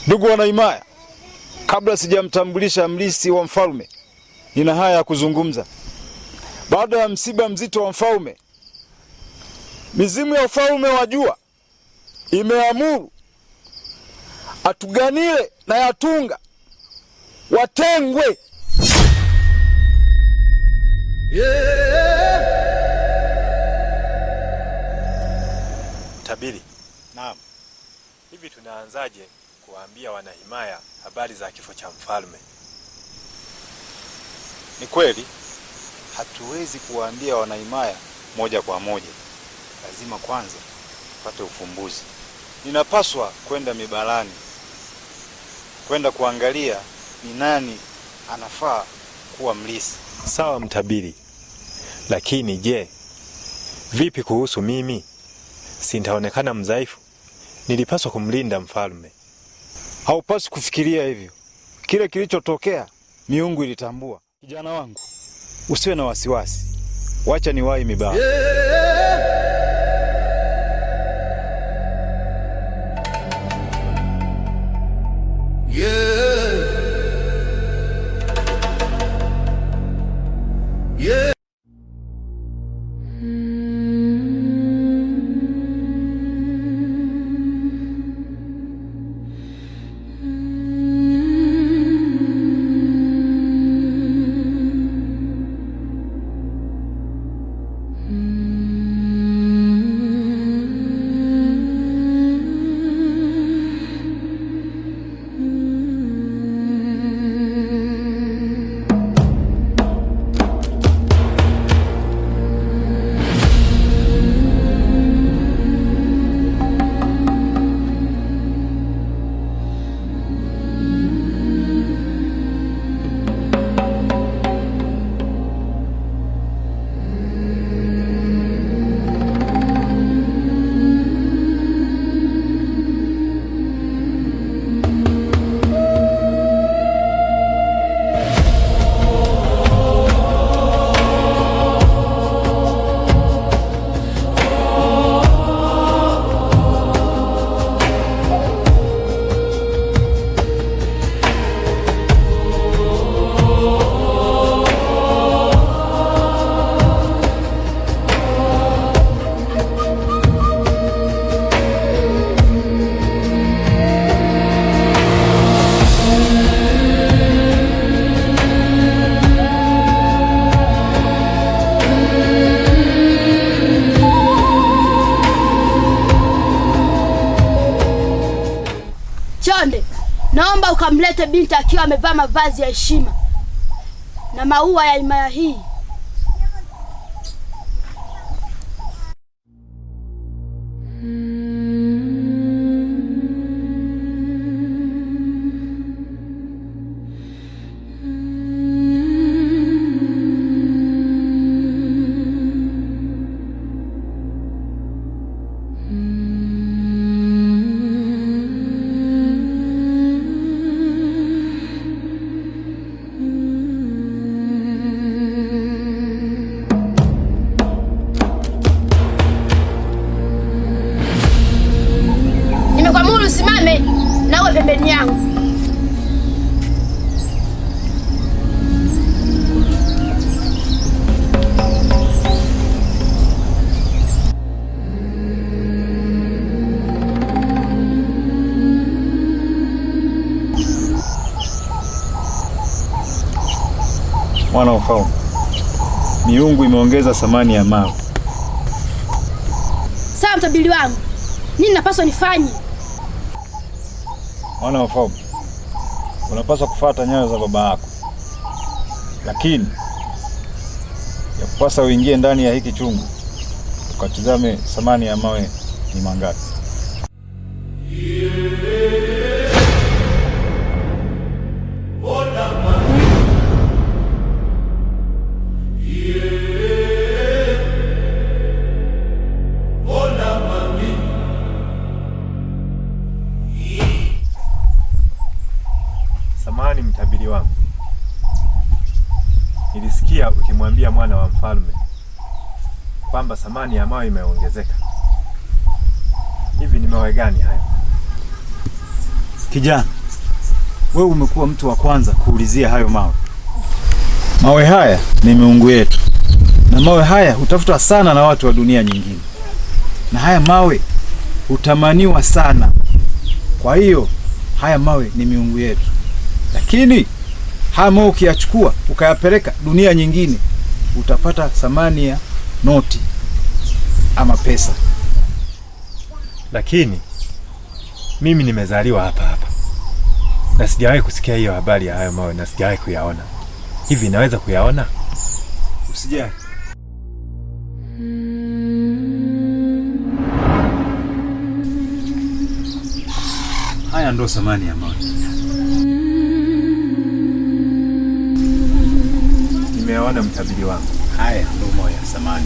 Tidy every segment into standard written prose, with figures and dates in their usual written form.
Ndugu wanahimaya, kabla sijamtambulisha mlisi wa mfalme, nina haya ya kuzungumza. Baada ya msiba mzito wa mfalme, mizimu ya ufalme wa jua imeamuru Atuganile na Yatunga watengwe. Yeah. Mtabiri, Naam. hivi tunaanzaje kuwaambia wanahimaya habari za kifo cha mfalme? Ni kweli hatuwezi kuwaambia wanahimaya moja kwa moja, lazima kwanza tupate ufumbuzi. Ninapaswa kwenda mibalani, kwenda kuangalia ni nani anafaa kuwa mlisi. Sawa mtabiri, lakini je, vipi kuhusu mimi? Sintaonekana mdhaifu? Nilipaswa kumlinda mfalme. Haupaswi kufikiria hivyo. Kile kilichotokea miungu ilitambua. Kijana wangu, usiwe na wasiwasi, wacha niwahi mibara. Yeah. Chonde, naomba ukamlete binti akiwa amevaa mavazi ya heshima na maua ya himaya hii. Nimekuamuru usimame na uwe pembeni yangu. Mwana wa mfalme, miungu imeongeza thamani ya mawe. Sawa mtabiri wangu, nini napaswa nifanye? Mwana wa mfalme, unapaswa kufuata nyayo za baba yako, lakini yakupasa uingie ndani ya hiki chungu ukatizame thamani ya mawe ni mangapi. Samahani mtabiri wangu, nilisikia ukimwambia mwana wa mfalme kwamba thamani ya mawe imeongezeka. Hivi ni mawe gani hayo? Kijana, Wewe umekuwa mtu wa kwanza kuulizia hayo mawe. Mawe haya ni miungu yetu, na mawe haya hutafutwa sana na watu wa dunia nyingine, na haya mawe hutamaniwa sana. Kwa hiyo haya mawe ni miungu yetu, lakini haya mawe ukiyachukua ukayapeleka dunia nyingine utapata thamani ya noti ama pesa. Lakini mimi nimezaliwa hapa hapa na sijawahi kusikia hiyo habari ya hayo mawe na sijawahi kuyaona. Hivi naweza kuyaona? Usijali. Haya ndo thamani ya mawe. Nimeona mtabiri wangu. Haya ndo mawe ya thamani.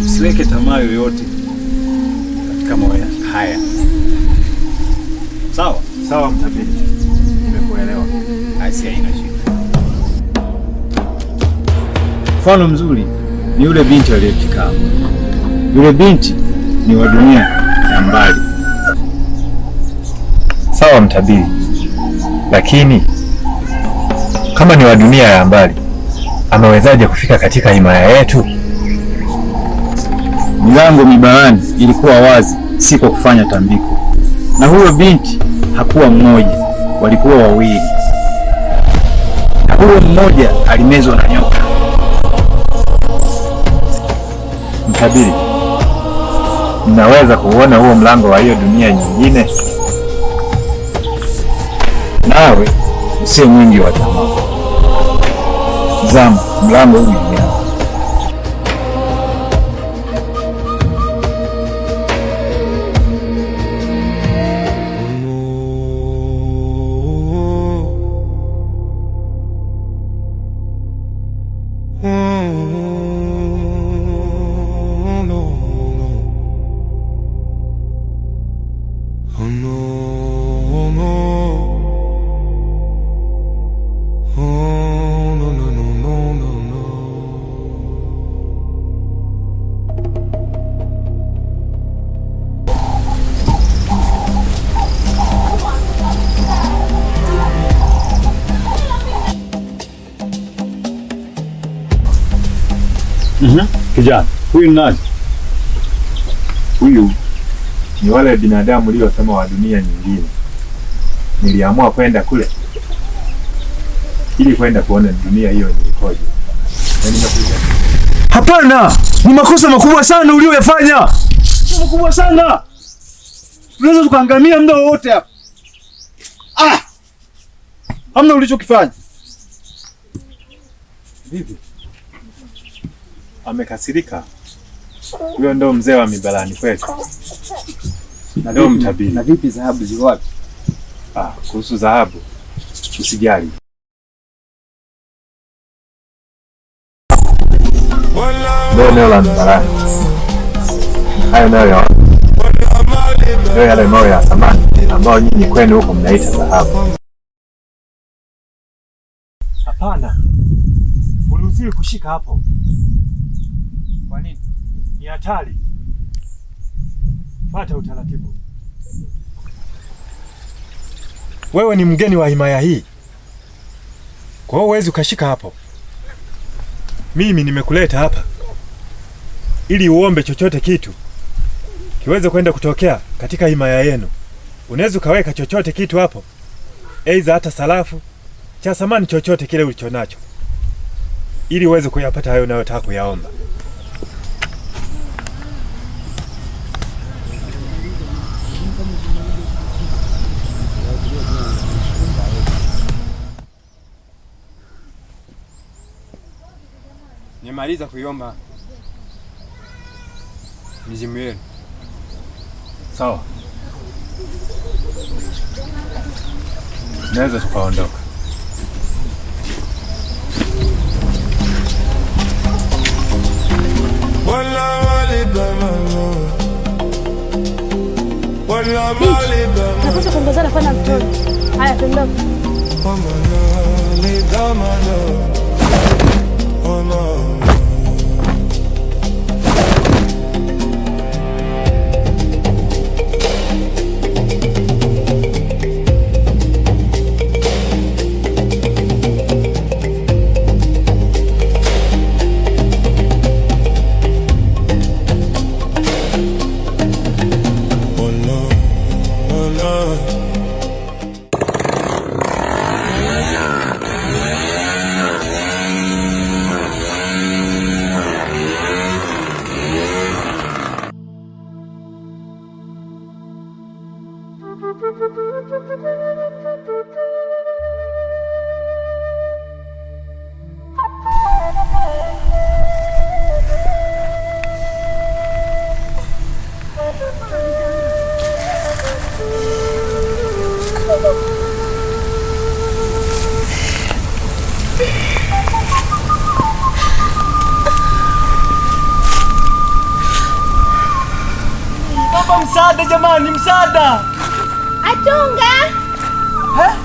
Usiweke tamaa yoyote katika mawe haya. Sawa? Sawa mtabiri. Nimekuelewa. Asi haina shida. Mfano mzuri ni yule binti aliyefika hapa. Yule binti ni wa dunia ya mbali. Sawa mtabiri. Lakini kama ni wa dunia ya mbali, amewezaje kufika katika himaya yetu? Milango mibarani ilikuwa wazi, si kwa kufanya tambiko. Na huyo binti hakuwa mmoja, walikuwa wawili. Na huyo mmoja alimezwa na nyoka. Mtabiri, mnaweza kuona huo mlango wa hiyo dunia nyingine? Nawe usiye mwingi wa tamaa. Zama, mlango huu ni wako. Kijana, huyu ni nani? Huyu ni wale binadamu uliosema wa dunia nyingine. Niliamua kwenda kule ili kwenda kuona dunia hiyo ni ikoje. Na nimekuja. Hapana, ni makosa makubwa sana uliyoyafanya. Makubwa sana. Tunaweza tukaangamia muda wowote hapa. Ah! Hamna ulichokifanya. Vipi? Amekasirika. Huyo ndo mzee wa mibarani kwetu. Ndio mtabiri. Na vipi dhahabu ziko wapi? Ah, kuhusu dhahabu usijali. Ndio eneo la mibarani. Hayo nayo yaona. Ndio yale mawe ya thamani ambayo nyinyi kwenu huko mnaita dhahabu. Hapana. Uruhusiwi kushika hapo. Kwa nini? Ni hatari. Fuata utaratibu. Wewe ni mgeni wa himaya hii, kwa hiyo huwezi ukashika hapo. Mimi nimekuleta hapa ili uombe chochote kitu kiweze kwenda kutokea katika himaya yenu. Unaweza ukaweka chochote kitu hapo, aidha hata sarafu cha thamani chochote kile ulichonacho, ili uweze kuyapata hayo unayotaka kuyaomba. Nimaliza kuiomba mizimu yenu. Sawa, naweza tukaondoka. Tunapaswa kuongozana kwenda mtoni. Haya, tuondoke. na. Baba, msaada jamani, msaada! Atunga! Eh?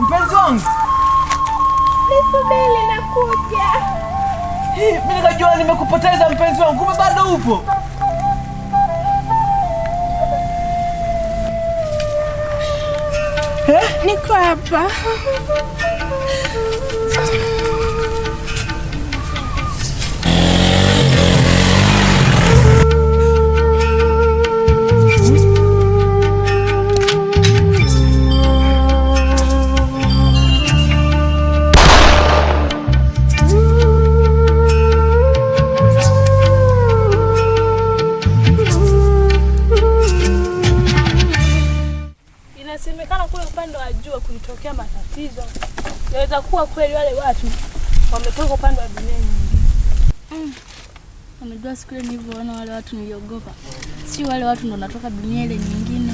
Mpenzi wangu, Nisubiri, nakuja. Mimi nikajua nimekupoteza mpenzi wangu, kumbe bado upo. Eh? Niko hapa. Inasemekana kule upande wa jua kulitokea matatizo. Inaweza kuwa kweli wale watu wametoka upande wa dunia nyingine. Unajua siku ile nilivyoona wale watu niliogopa. Si wale watu ndo wanatoka dunia ile nyingine.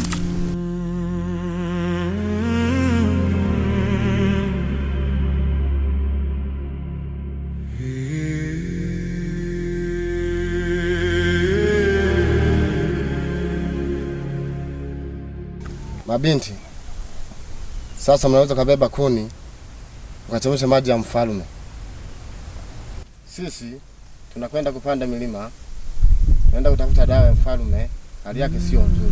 Mabinti, sasa mnaweza kubeba kuni ukachemsha maji ya mfalme. Sisi tunakwenda kupanda milima, tunaenda kutafuta dawa ya mfalme, hali yake sio nzuri.